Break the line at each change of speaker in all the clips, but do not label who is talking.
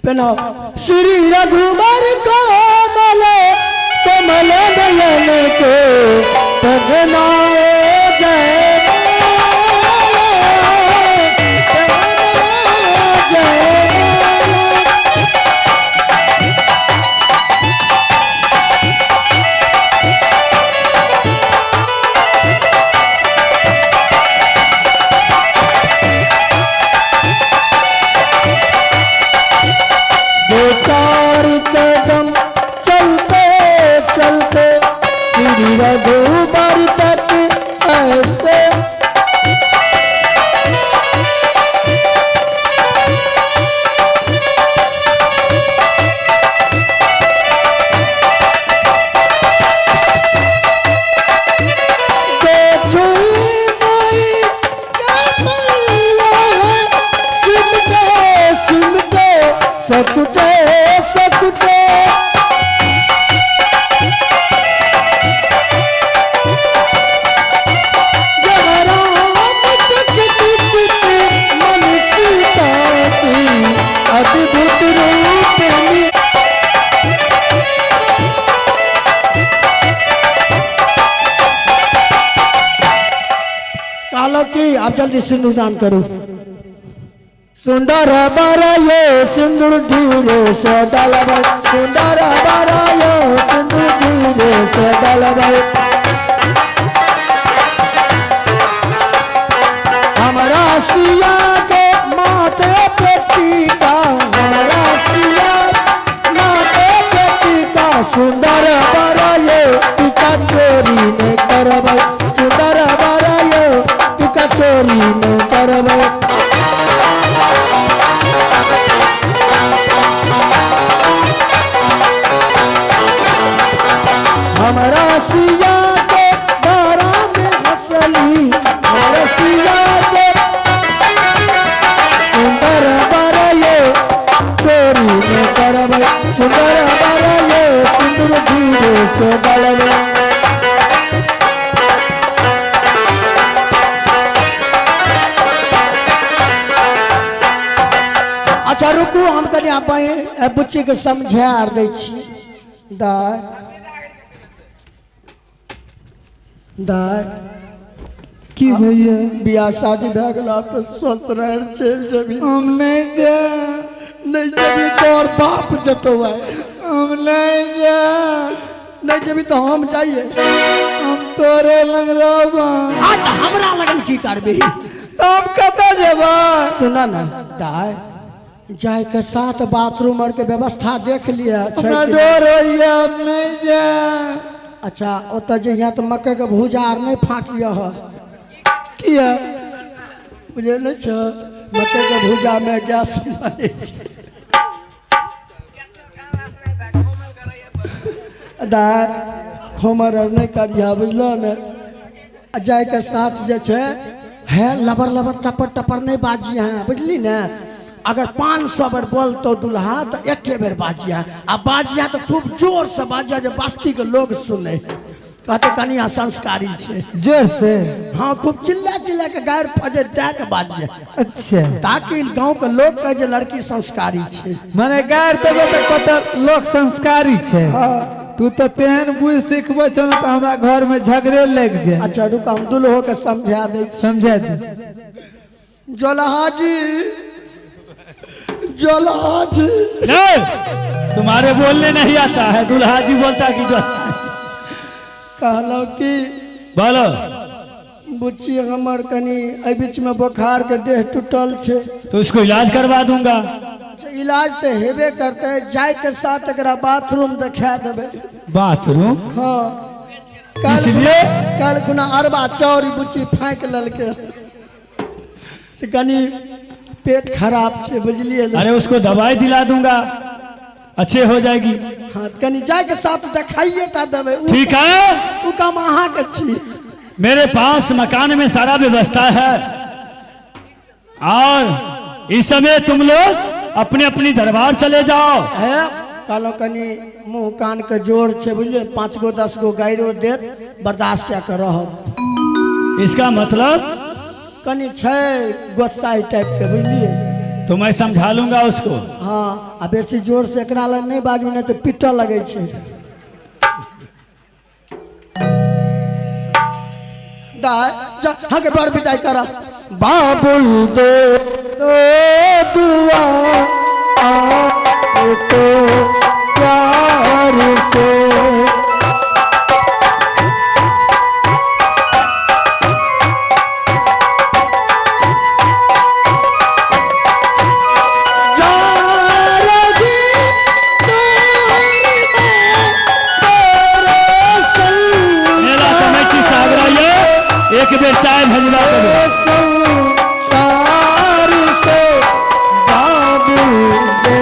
पहनाओ। श्री रघुबर कोमल कमल नयन के पहनाओ जय माला, जय माला। दो चार कदम चलते चलते श्री रघुबर तक ऐसे सकुचे सकुचे जब राम चकित चित मन सीता की अद्भुत रूप में। कहलो कि आप जल्दी सिंदूरदान करो। सुंदर बरयो सिंदूर धीरे से डलबै, सुंदर बरयो सिंदूर धीरे से डलबै। हमरा सिया के माथे पे टीका, हमरा सिया माथे पे टीका, सुंदर बरयो टीका चोरी ने करबै, सुंदर बरयो टीका चोरी ने करबै। हमरा सिया के बारा में हंसली, हमरा सिया के सुंदर बरयो चोरी ने करबै, सुंदर बरयो सिंदूर धीरे से डलबै। अच्छा रुकू, हम कनि अपन बुच्ची के समझा दै छी। दाय दाय
की भैया?
बियाह शादी भए गेल, आब तऽ ससुरारि चलि जेबही।
हम नहीं जाए।
नहि जेबही तोहर बाप जेतौ आइ।
हम नहीं जाए।
नहि जेबही तऽ हम जाइए।
हम तोरे लग रहब।
हाँ तऽ हमरा लगन की करबही?
तऽ हम कतऽ जेबै?
सुना ना दाय, जाय के साथ बाथरूम आर के व्यवस्था देख लिअ छै
हमरा
कि
डर होइया, हम नहीं जाए।
अच्छा ओतऽ जहिया तऽ मकई के भूजा आर नहि फाँकियह।
किया?
बुझै नहि छ, मकई के भूजा में गैस बनै छै। दाय खोमर आर नहि करिह, बुझलह ने? आ जायके साथ जे छै है लबर लबर टपर टपर नहि बाजिहे, बुझली ने? अगर 500 बेर बोलतौ दुल्हा तऽ एके बेर बाजिहे, आ बाजिहे तऽ खूब जोरसँ बाजिहे जे बस्तीके लोग सुनै, कहते कनिया संस्कारी छै।
जोर से?
हाँ, खूब चिल्ला चिल्ला के गारि फजर दए के बाजिहे।
अच्छा।
ताकि गाँव के लोग कहे जे लड़की संस्कारी छै।
माने गारि देबै तऽ कहतै लोक संस्कारी छै। तू तऽ तेहन बुझि सिखबै छौ ने तऽ हमरा घर में झगड़े लागि जाए।
अच्छा रुक, हम दुल्हो के समझा दै छी।
समझा दे।
जोलहा जी, जोलहा जी।
नहीं, तुम्हारे बोलने नहीं आता है। दुल्हा जी बोलता कि जो
कहलहुँ कि
बोलो।
बुच्ची हमर कनि एहि बीच में बोखार के देह टूटल छै।
तो इसको इलाज करवा दूंगा।
अच्छा इलाज तऽ हेबे करतै, जाय के साथ एकरा बाथरूम देखा देबै।
बाथरूम?
हाँ, काल्हि
इसलिए?
काल्हि खुना अरबा चाउर ई बुच्ची फाँकि लेलकै से कनि पेट खराब छै, बुझलियै ने?
अरे उसको दवाई दिला दूंगा, अच्छे हो जाएगी।
हाँ तऽ कनि जाय के साथ देखाइए टा देबै।
ठीक है।
उ काम अहाँके छी।
मेरे पास मकान में सारा व्यवस्था है और इस समय तुम लोग अपने अपनी दरबार चले जाओ।
है कहलहुँ कनि मुँह कान के जोर छै, बुझलियै? 5 गो 10 गो गाइरो देत, बर्दाश्त कए कऽ रहब।
इसका मतलब?
कनि छै गोस्साई टाइप के, बुझलियै?
तो मैं समझा लूंगा उसको।
हाँ, आ बेसी जोर से एकरा लग नहीं बाजू, नहीं तो पिटऽ लगै छै। दाय जा, हाँ के बड़ विदाई करा। बाबुल दे दो दुआ आपको प्यार से। जा रही दूर में तेरे संग।
मेरा समय की सागरा ये एक बेर चाय भेजवा दो।
संसार से बाबुल दे।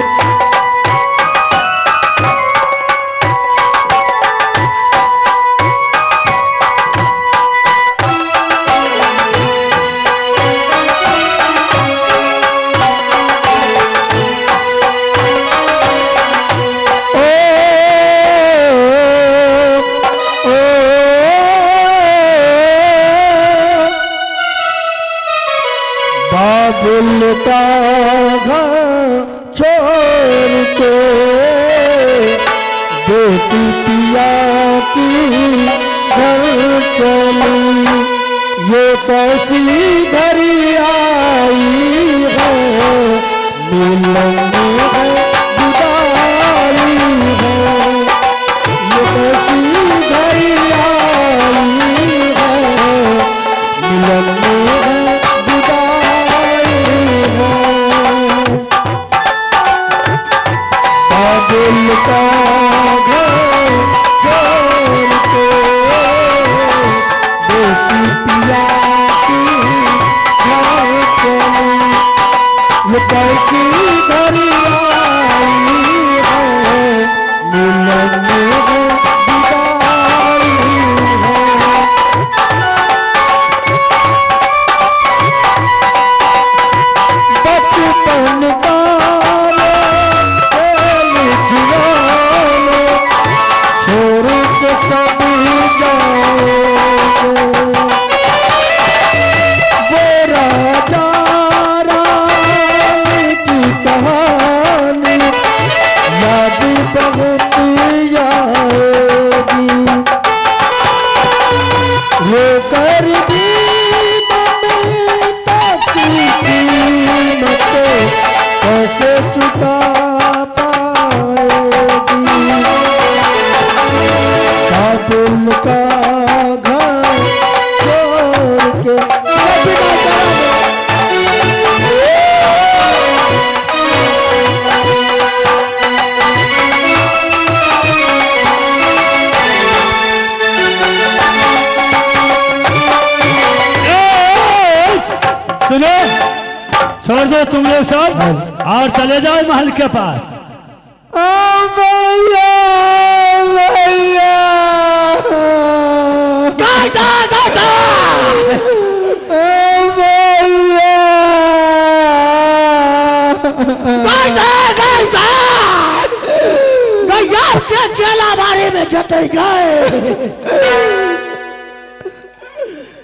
ओ, ओ, बाबुल का घर छोड़ के बेटी पिया की घर चली, ये कैसी घड़ी आई है, मिलन है जुदाई है, ये कैसी घड़ी आई है, मिलन है जुदाई है। बाबुल का घर छोड़ के बेटी पिया की घर चली, ये कैसी घड़ी आई है, मिलन है जुदाई है। बचपन का वो खेल खिलौने छोड़ के सब जाओगे, वो राजा रानी की कहानी याद बहुत आएगी, रो कर भी ममता की कीमत कैसे चुका पाएगी। बाबुल का घर छोड़ के विदा करा दो।
ए, सुनो, छोड़ दो तुम लोग सब और चले जाओ महल के पास।
ओ भैया, भैया,
गाता गाता।
ओ भैया,
गाता गाता गैया के केला बारे में जते गए।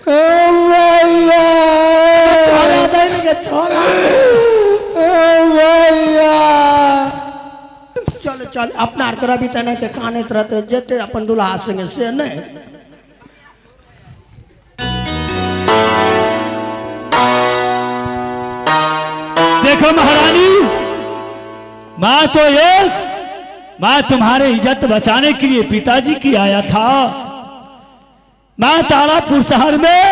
ओ भैया,
छोरा दैन के छोरा।
ओ भैया।
चल चल, अपना आर करबी तऽ नहि तऽ कानैत रहते, जेते अपन दुल्हा संगे से नहीं।
देखो महारानी, मैं तो एक मैं तुम्हारे इज्जत बचाने के लिए पिताजी की आया था। मैं तारापुर शहर में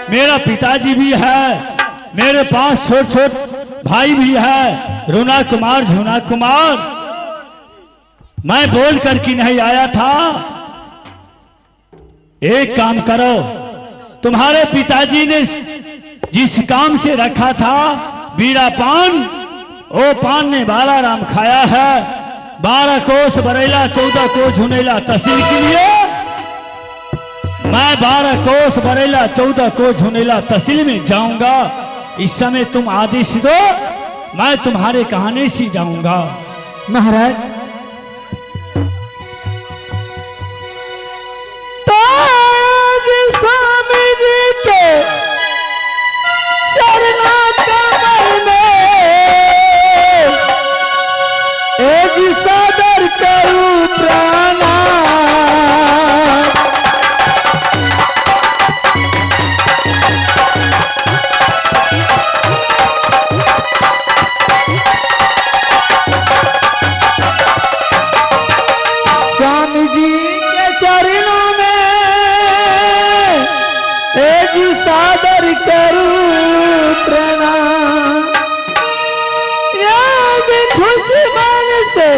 मेरा पिताजी भी है, मेरे पास छोट छोट भाई भी है, रूना कुमार झूना कुमार। मैं बोल कर कि नहीं आया था। एक काम करो, तुम्हारे पिताजी ने जिस काम से रखा था बीड़ा पान, ओ पान ने बाला राम खाया है। 12 कोस बरेला 14 कोस झुनेला तहसील के लिए मैं 12 कोस बरेला 14 कोस झुनेला तहसील में जाऊंगा। इस समय तुम आदेश दो, मैं तुम्हारे कहानी से जाऊंगा।
महाराज ताज स्वामी जी के चरणों कमल में जी सादर करू प्रणाम। स्वामी जी के चरणों में ए जी सादर करू प्रणाम। ये जी खुश मन से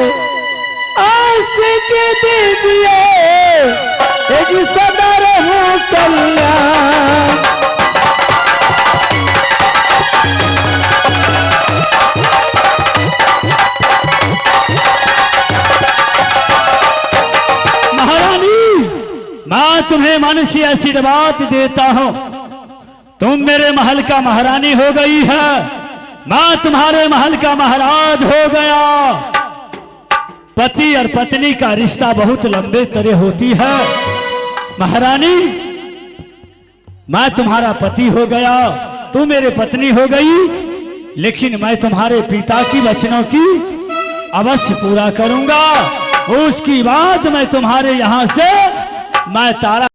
आस के दीजिए, ए जी सदा रहूं कल्याण।
महारानी, मैं तुम्हें मन से आशीर्वाद देता हूं, तुम मेरे महल का महारानी हो गई है, मैं तुम्हारे महल का महाराज हो गया। पति और पत्नी का रिश्ता बहुत लंबे तरह होती है। महारानी, मैं तुम्हारा पति हो गया, तू मेरे पत्नी हो गई, लेकिन मैं तुम्हारे पिता की वचनों की अवश्य पूरा करूंगा। उसकी बाद मैं तुम्हारे यहां से मैं तारा